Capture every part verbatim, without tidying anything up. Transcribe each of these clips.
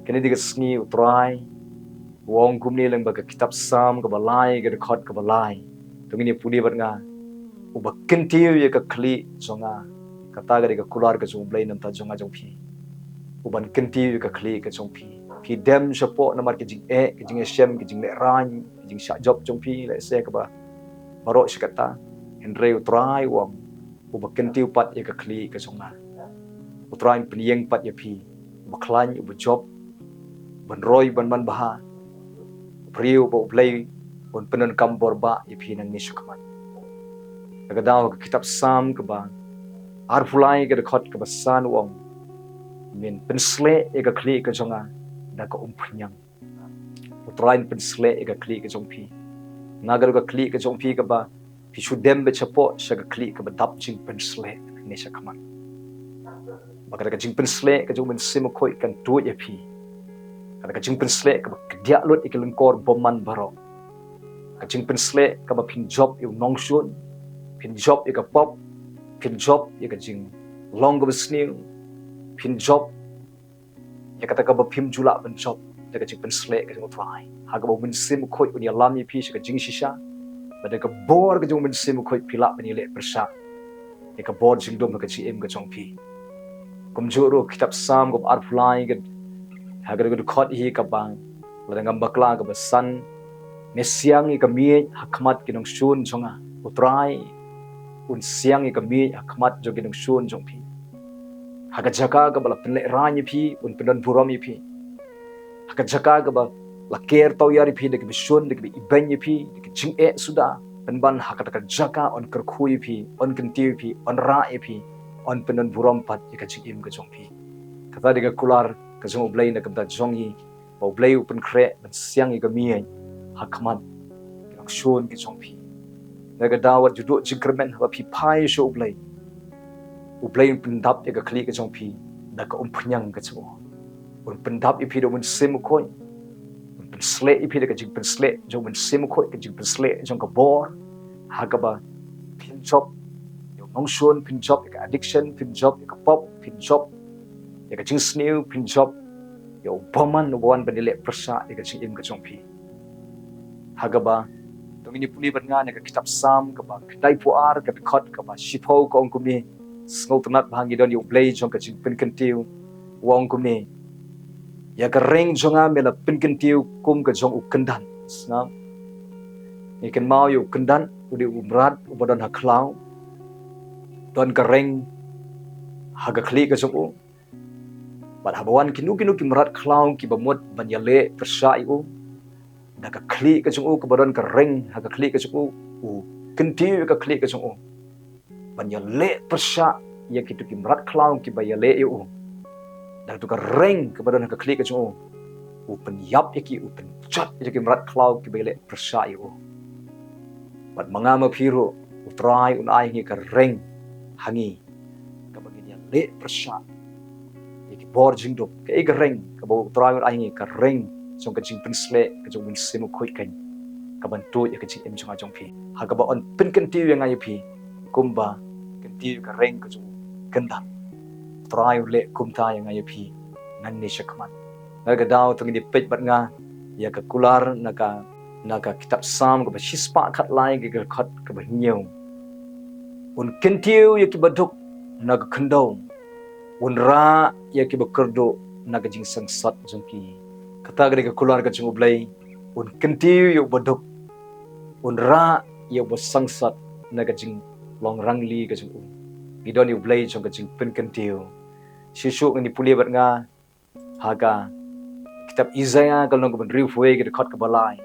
Kane dei ka sngi U Trai u ong kumne lyngba ka kitab Salm kaba lai, ka dkhot kaba lai. To ngin ïa pule bad nga. Uba kyntiew ïa ka khlieh jong nga. Kata ka dei ka kular ka jong U Blei na ka bynta jong nga jong phi. Uban kyntiew ïa ka khlieh ka jong phi. Phi dem shapoh namar ki jingeh, ki jingïashem, ki jinglehrain, ki jingshah jop jong phi, lehse kaba baroh shi katta. Hynrei U Trai u ong, uba kyntiew pat ïa ka khlieh ka jong nga. U Trai un pynïeng pat ïa phi, uba khlaiñ, uba jop, uban roi, uban manbha, u briew uba U Blei un pyndonkam bor bah ïa phi nangne shakhmat. Ka daw ka kitab Salm kaba arphew lai, ka dkhot kaba san u ong, men pynsleh ïa ka khlieh ka jong nga da ka umphniang. U Trai un pynsleh ïa ka khlieh ka jong phi. Nga ka dei ka khlieh ka jong phi kaba phi shu dem beit shapoh sha ka khlieh kaba dap jingpynsleh nangne shakhmat. Ba kata ka jingpynsleh ka jong U Mynsiem Bakhuid kan tuid ïa phi. Kata ka jingpynsleh kaba kdiah lut ïa ki lyngkor bymman baroh. Ka jingpynsleh kaba phin jop ïa u nongshun, phin jop ïa ka pop, phin jop ïa ka jinglong kaba sniew, phin jop ïa kata kaba phim ju lah ban jop da ka jingpynsleh ka jong U Trai. Ha kaba U Mynsiem Bakhuid un ïalam ïa phi sha ka jingshisha. Bad da ka bor ka jong U Mynsiem Bakhuid phi lah ban ïaleh pyrshah ïa ka bor jingdum ha ka jingim ka jong phi. Kumjuh ruh kitab Salm kaba arphew lai, ka, ha ka dkhot hi kaba, lada ngam bakla, kaba san, me siang ïa ka miej ha khmat ki nongshun jong nga. U Trai un siang ïa ka miej ha khmat jong ki nongshun jong phi. Ha ka jaka kaba la pynlehrain ïa phi, un pyndon burom ïa phi. Ha ka jaka kaba la ker tawiar ïa phi da kiba shun, da kiba ibeiñ ïa phi, da ki jingeh suda, pynban ha kata ka jaka un kyrkhu ïa phi, un kyntiew ïa phi, un rah ïa phi, un pyndon burom pat ïa ka jingim ka jong phi. Kata dei ka kular ka jong U Blei na ka bynta jong ngi, ba U Blei u pynkhreh ban siang ïa ka miej ha khmat ki nongshun ki jong phi. Na ka daw wat ju duh jingkyrmen haba phi phai sha U Blei, U Blei un pyndap ïa ka khlieh ka jong phi da ka umphniang ka jong u. Un pyndap ïa phi da U Mynsiem Bakhuid. Un pynsleh ïa phi da ka jingpynsleh jong U Mynsiem Bakhuid, ka jingpynsleh jong ka bor. Ha kaba phin jop ïa u nongshun, phin jop ïa ka addiction, phin jop ïa ka pop, phin jop ïa ka jingsniew, phin jop ïa u bymman uba wan ban ïaleh pyrshah ïa ka jingim ka jong phi. Ha kaba, to ngin ïa pule bad nga na ka kitab Salm kaba khyndai phew ar, ka dkhot kaba shiphew, ka ong kumne, sngewtynnad ba ngi don ïa U Blei jong ka jingpynkyntiew. U ong kumne, ïa ka reng jong nga me la pynkyntiew kum ka jong u kyndan. Sngap. Ngi kynmaw ïa u kyndan, u dei u mrad uba don ha khlaw. Don ka reng ha ka khlieh ka jong u. Bad haba wan kino kino ki mrad khlaw kiba mut ban ïaleh pyrshah ïa u, da ka khlieh ka jong u kaba don ka reng ha ka khlieh ka jong u, u kyntiew ïa ka khlieh ka jong u ban ïaleh pyrshah ïa kito ki mrad khlaw kiba ïaleh ïa u. Da kato ka reng kaba don ha ka khlieh ka jong u, u pynïap ïa ki, u pynjot ïa ki mrad khlaw kiba ïaleh pyrshah ïa u. Bad ma nga ma phi ruh, U Trai un ai ha ngi ka reng ha ngi, kaba ngin ïaleh pyrshah ïa ki bor jingdum. Kaei ka reng kaba U Trai un ai ha ngi? Ka reng jong ka jingpynsleh ka jong U Mynsiem Bakhuid, kan, kaban tuid ïa ka jingim jong nga jong phi. Ha kaba un pynkyntiew ïa nga ïa phi kumba kyntiew ïa ka reng ka jong u kyndan. U Trai u leh kumta ïa nga ïa phi nangne shakhmat. Na ka daw to ngin ïa peit bad nga ïa ka kular na ka, na ka kitab Salm kaba shispah khatlai, ka dkhot kaba hynñiew. Un kyntiew ïa kiba duk na ka khyndew, un rah ïa kiba kyrduh na ka jingsangsot jong ki. Kata ka dei ka kular ka jong U Blei. Un kyntiew ïa uba duk, un rah ïa uba sangsot na ka jinglong rangli ka jong u. Ngi don ïa U Blei jong ka jingpynkyntiew. Shuh shuh ngin ïa pule bad nga ha ka kitab Isaïah ka lynnong kaba hynriewphew wei, ka dkhot kaba lai.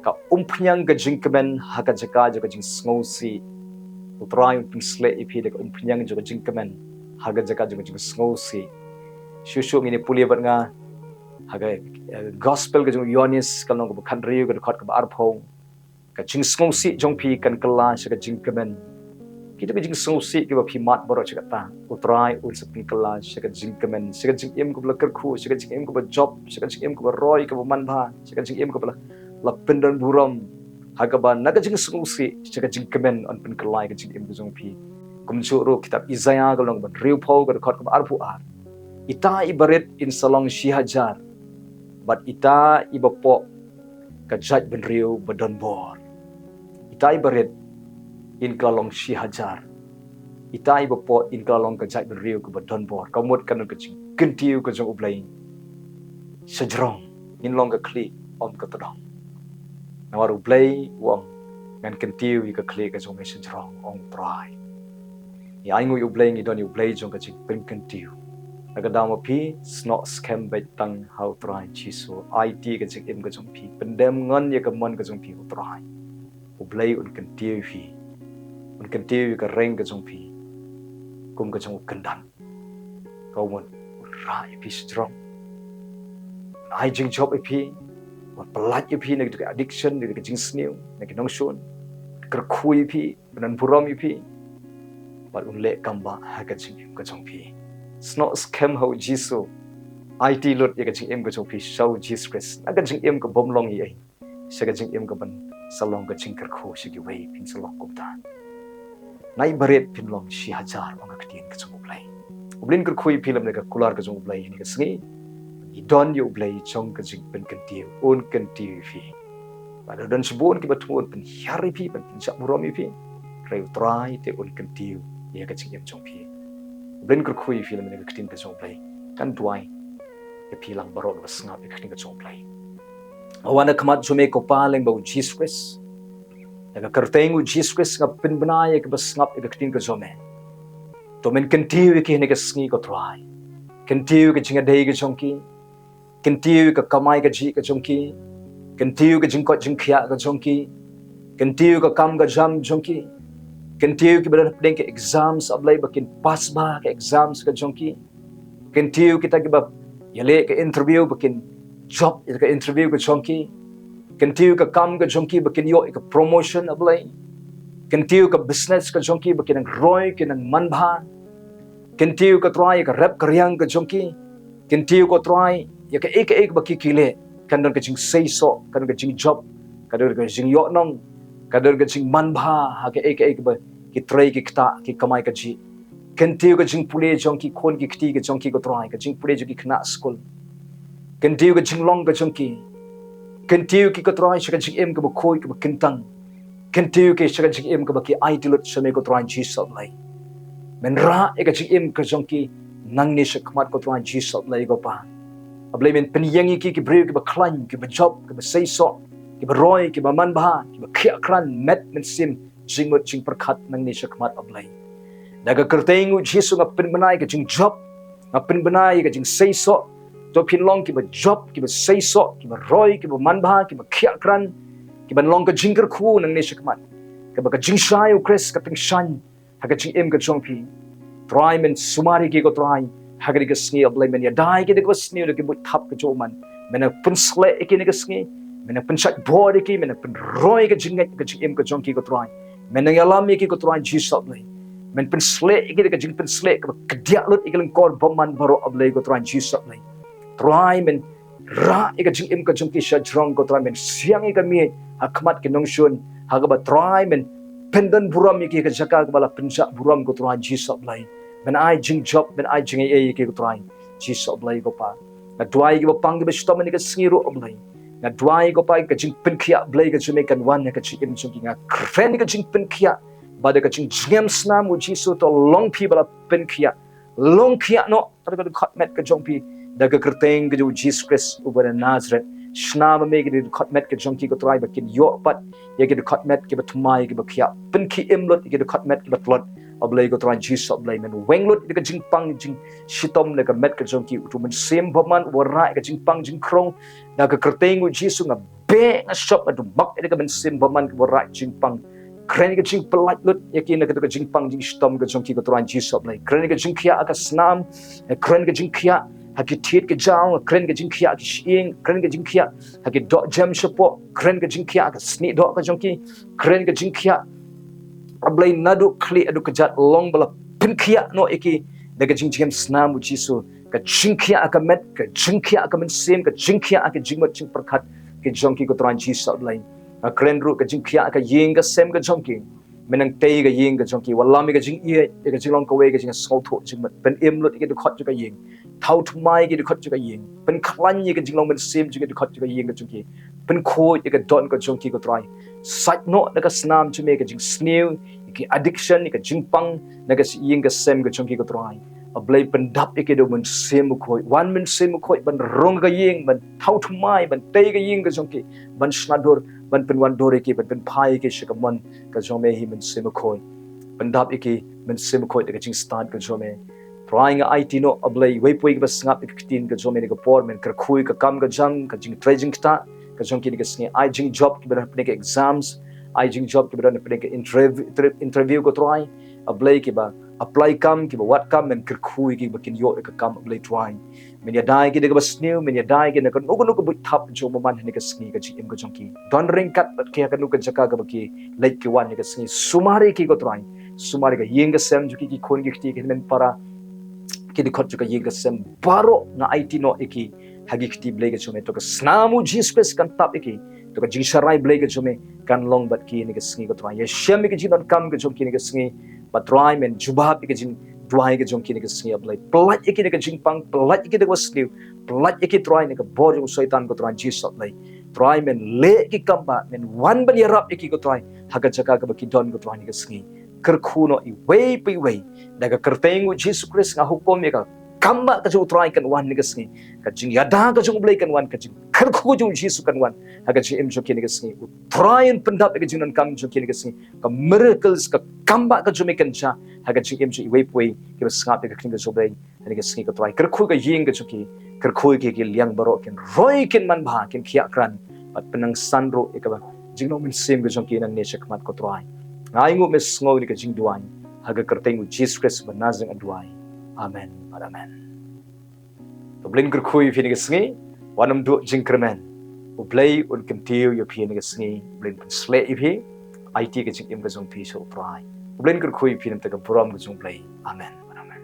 Ka umphniang ka jingkmen ha ka jaka jong ka jingsngewsih. U Trai un pynsleh ïa phi da ka umphniang jong ka jingkmen ha ka jaka jong ka jingsngewsih. Shuh shuh ngin ïa pule bad nga ha ka, eh, gospel ka jong u Ïoannis ka lynnong kaba khathynriew, ka dkhot kaba arphew. Ka jingsngewsih jong phi kan kylla sha ka jingkmen. Kito ki jingsngewsih kiba phi mad baroh shi katta, U Trai un sa pynkylla sha ka jingkmen, sha ka jingim kaba la kyrkhu, sha ka jingim kaba jop, sha ka jingim kaba roi, kaba manbha, sha ka jingim kaba la, la pyndon burom. Ha kaba na ka jingsngewsih sha ka jingkmen un pynkylla ïa ka jingim ka jong phi. Kumjuh ruh kitab Isaïah ka lynnong kaba hynriewphew, ka dkhot kaba arphew ar. Ita iba rit in sa long shi hajar, Bad ita i bapoh ka jaitbynriew ba donbor. Ita i barit in ka la long shi hajar. Ita i bapoh in ka la long ka jaitbynriew kaba donbor. Ka mut kan ka jingkyntiew ka jong U Blei. Shajrong, ngin long ka khlieh, ym ka tdong. Namar U Blei u ong, ngan kyntiew ïa ka khlieh ka jong me shajrong, ong U Trai. Ngi ainguh ïa U Blei, ngi don ïa U Blei jong ka jingpynkyntiew. Na ka daw ma phi, snoh skhem beit tang ha U Trai Jisu. Aiti ka jingim ka jong phi, pyndem ngon ïa ka mon ka jong phi ha U Trai. U Blei un kyntiew ïa phi. Un kyntiew ïa ka reng ka jong phi. Kum ka jong u kyndan. Ka mut, un rah ïa phi shajrong. Un ai jingjop ïa phi. Un pyllait ïa phi na ka addiction, na ka jingsniew, na ka nongshun. Kyrkhu ïa phi, pyndonburom ïa phi. Bad un leh kam ba ha ka jingim ka jong phi. Snoh skhem ha U Jisu. Aiti lut ïa ka jingim ka jong phi sha U Jisu Khrist. Na ka jingim ka bym long ei ei. Sha ka jingim kaban sa long ka jingkyrkhu sha kiwei, phin sa long kumta. Na i barit phin long shi hajar, ong ka ktien ka jong U Blei. U Blei un kyrkhu ïa phi lem na ka kular ka jong U Blei ha kane ka sngi. Ngi don ïa U Blei jong ka jingpynkyntiew, un kyntiew ïa phi. Bad don shibun kiba thmu, un pynhiar ïa phi, ban pynjah burom ïa phi. Hynrei U Trai te un kyntiew ïa ka jingim jong phi. U Blei un kyrkhu ïa phi lem na ka ktien ka jong U Blei. Ngan duwai ïa phi lang baroh kiba sngap ïa ka ktien ka jong U Blei. Nga wan ha khmat jong me ko Pa lyngba U Jisu Khrist. Ïa ka kyrteng U Jisu Khrist nga pynbna ïa kaba sngap ïa ka ktien ka jong me. To men kyntiew ïa ki ha kane ka sngi ko Trai. Kyntiew ïa ka jingïadei ka jong ki. Kyntiew ïa ka kamai kajih ka jong ki. Kyntiew ïa ka jingkoit jingkhiah ka jong ki. Kyntiew ïa ka kam ka jam jong ki. Kyntiew ïa kiba don hapdeng ka exams, A Blei, ba kin pass bha ka exams ka jong ki. Kyntiew ïa kita kiba ïaleh ka interview ba kin jop ïa ka interview ka jong ki. Kyntiew ïa ka kam ka jong ki ba kin ïoh ïa ka promotion, A Blei. Kyntiew ïa ka business ka jong ki ba kin nang roi, kin nang manbha. Kyntiew ko Trai ïa ka rep ka riang ka jong ki. Kyntiew ko Trai ïa kaei kaei ba ki ki leh. Kan don ka jingseisoh, kan don ka jingjop, kan don ka jingïohnong, kan don ka jingmanbha ha kaei kaei ba ki trei ki ktah, ki kamai kajih. Kyntiew ka jingpule jong ki khun ki kti ka jong ki ko Trai, ka jingpule jong ki khynnah skul. Kyntiew ka jinglong ka jong ki. Kyntiew ki ko Trai sha ka jingim kaba khuid kaba kyntang. Kyntiew ki sha ka jingim kaba ki aiti lut sha me ko Trai Jisu A Blei. Men rah ïa ka jingim ka jong ki nangne sha khmat ko Trai Jisu A Blei ko Pa. A Blei men pynïeng ïa ki ki briew kiba khlaiñ, kiba jop, kiba seisoh, kiba roi, kiba manbha, kiba khiah krat, met mynsiem, jingmut jingpyrkhat nangne sha khmat A Blei. Da ka kyrteng U Jisu nga pynbna ïa ka jingjop, nga pynbna ïa ka jingseisoh. To phin long kiba jop, kiba seisoh, kiba roi, kiba manbha, kiba khiah krat, kiban long ka jingkyrkhu nangne sha khmat. Kaba ka jingshai U Khrist ka tyngshaiñ ha ka jingim ka jong phi. Trai men sumar ïa ki ko Trai ha kane ka sngi A Blei, men ïada ïa ki da kaba sniew da ka buit thap ka jong u man. Men nang pynsleh ïa ki ha kane ka sngi. Men nang pynshait bor ïa ki, men nang pynroi ïa ka jingngeit ka jingim ka jong ki ko Trai. Men nang ïalam ïa ki ko Trai Jisu A Blei. Men pynsleh ïa ki da ka jingpynsleh kaba kdiah lut ïa ki lyngkor bymman baroh A Blei ko Trai Jisu A Blei. Trai men rah ïa ka jingim ka jong ki shajrong ko Trai, men siang ïa ka miej ha khmat ki nongshun, ha kaba Trai men pyndonburom ïa ki ha ka jaka kaba la pynjah burom ko Trai Jisu A Blei. Men ai jingjop, men ai jingaiei ïa ki ko Trai Jisu A Blei ko Pa. Nga duwai ïa kiba pang kiba shitom ha kane ka sngi ruh A Blei. Nga duwai ko Pa ka jingpynkhiah Blei ka jong me kan wan ha ka jingim jong ki, nga kren ïa ka jingpynkhiah. Ba da ka jingjngem snam U Jisu to long phi ba la pynkhiah. Long khiah noh ïa ka dkhot met ka jong phi. Da ka kyrteng ka jong U Jisu Khrist uba na Nasareth. Shna ma me ïa ka dkhot met ka jong ki ko Trai ba kin ïoh pat ïa ka dkhot met kiba thymmai kiba khiah. Pynkhie im lut ïa ka dkhot met kiba tlot. A Blei ko Trai Jisu A Blei men weng lut ïa ka jingpang jingshitom na ka met ka jong ki. Utu u Mynsiem Bakhuid uba rah ïa ka jingpang jingkhraw. Da ka kyrteng U Jisu nga beh nga shop nga dumak ïa ka mynsiem bakhuid kaba rah jingpang. Kren ka jingpyllait lut ïa ki na ka jingpang jingshitom ka jong ki ko Trai Jisu A Blei. Kren ka jingkhiah ha ka snam, kren ka jingkhiah ha ki thied ki jaw, kren ka jingkhiah ha ki shyieng, kren ka jingkhiah ha ki doh jem shapoh, kren ka jingkhiah ha ka snieh doh ka jong ki, kren ka jingkhiah A Blei naduh khlieh haduh kjat long ba la pynkhiah noh ïa ki da ka jingjngem snam U Jisu. Ka jingkhiah ha ka met, ka jingkhiah ha ka mynsiem, ka jingkhiah ha ka jingmut jingpyrkhat ka jong ki ko Trai Jisu A Blei. Nga kren ruh ka jingkhiah ha ka ïing ka sem ka jong ki. Men nang tei ka ïing ka jong ki, wallam ïa ka jingïeit, ïa ka jinglong kawei ka jingsngewthuh jingmut. Pynim lut ïa ki dkhot jong ka ïing. Thaw thymmai ïa ki dkhot jong ka ïing. Pynkhlaiñ ïa ka jinglong mynsiem jong ki dkhot jong ka ïing ka jong ki. Pynkhuid ïa ka don ka jong ki ko Trai. Sait noh na ka snam jong me ka jingsniew, ïa ki addiction, ïa ka jingpang, na ka ïing ka sem ka jong ki ko Trai. A Blei pyndap ïa ki da u Mynsiem Bakhuid. Wan Mynsiem Bakhuid ban rung ka ïing, ban thaw thymmai, ban tei ka ïing ka jong ki, ban shna dur, ban pynwandur ïa ki, ban pynphai ïa ki sha ka mon ka jong me hi Mynsiem Bakhuid. Pyndap ïa ki Mynsiem Bakhuid da ka jingstad ka jong me. Trai nga aiti noh A Blei, iwei pa iwei kiba sngap ïa ka ktien ka jong me ha kane ka por, men kyrkhu ïa ka kam ka jam, ka jingtrei jingktah ka jong ki ha kane ka sngi. Ai jingjop kiba don hapdeng ka exams, ai jingjop kiba don hapdeng ka interview, interview ko Trai. A Blei kiba apply kam, kiba wad kam, men kyrkhu ïa ki ba kin ïoh ïa ka kam A Blei Trai. Men ïada ïa ki da kaba sniew, men ïada ïa ki na kano kano ka buit thap jong u bymman ha kane ka sngi ka jingim ka jong ki. Don ryngkat bad ki ha kano ka jaka kaba ki leit ki wan ha kane ka sngi. Sumar ïa ki ko Trai. Sumar ïa ka ïing ka sem jong ki, ki khun ki kti, ki hynmen para, ki dkhot jong ka ïing ka sem baroh nga aiti noh ïa ki ha ki kti Blei ka jong me. To ka snam u Jisu Khrist kan tap ïa ki. To ka jingsharai Blei ka jong me kan long bad ki ha kane ka sngi ko Trai. Ïashem ïa ka jingdonkam ka jong ki ha kane ka sngi. Bad Trai men jubab ïa ka jingduwai ka jong ki ha kane ka sngi A Blei. Pyllait ïa ki na ka jingpang, pyllait ïa ki na ka basniew, pyllait ïa ki Trai na ka bor jong u Soitan ko Trai Jisu A Blei. Trai men leh ïa ki kambah, men wan ban ïarap ïa ki ko Trai ha ka jaka kaba ki don ko Trai ha kane ka sngi. Kyrkhu noh iwei pa iwei. Da ka kyrteng u Jisu Khrist nga hukum ïa ka kambah ka jong u Trai kan wan ha kane ka sngi. Ka jingïada ka jong u Blei kan wan, ka jingkyrkhu jong u Jisu kan wan ha ka jingim jong ki ha kane ka sngi. U Trai un pyndap ïa ka jingdonkam jong ki ha kane ka sngi. Ka miracles, ka kambah ka jong me kan jia ha ka jingim jong iwei pa iwei kiba sngap ïa ka ktien ka jong u Blei ha kane ka sngi ko Trai. Kyrkhu ïa ka ïing ka jong ki, kyrkhu ïa ki, ki liang baroh kin roi, kin manbha, kin khiah krat bad pynnangsan ruh ïa ka jinglong mynsiem ka jong ki nangne shakhmat ko Trai. Nga ainguh, me sngew ïa ka jingduwai ha ka kyrteng u Jisu Khrist ba na jong nga duwai. Amen bad amen. To U Blei un kyrkhu ïa phi ha kane ka sngi. Wat nym duh jingkyrmen. U Blei un kyntiew ïa phi ha kane ka sngi. U Blei un pynshlei ïa phi. Aiti ka jingim ka jong phi sha u Trai. U Blei un kyrkhu ïa phi, na ka bynta ka burom ka jong u Blei. Amen. Amen.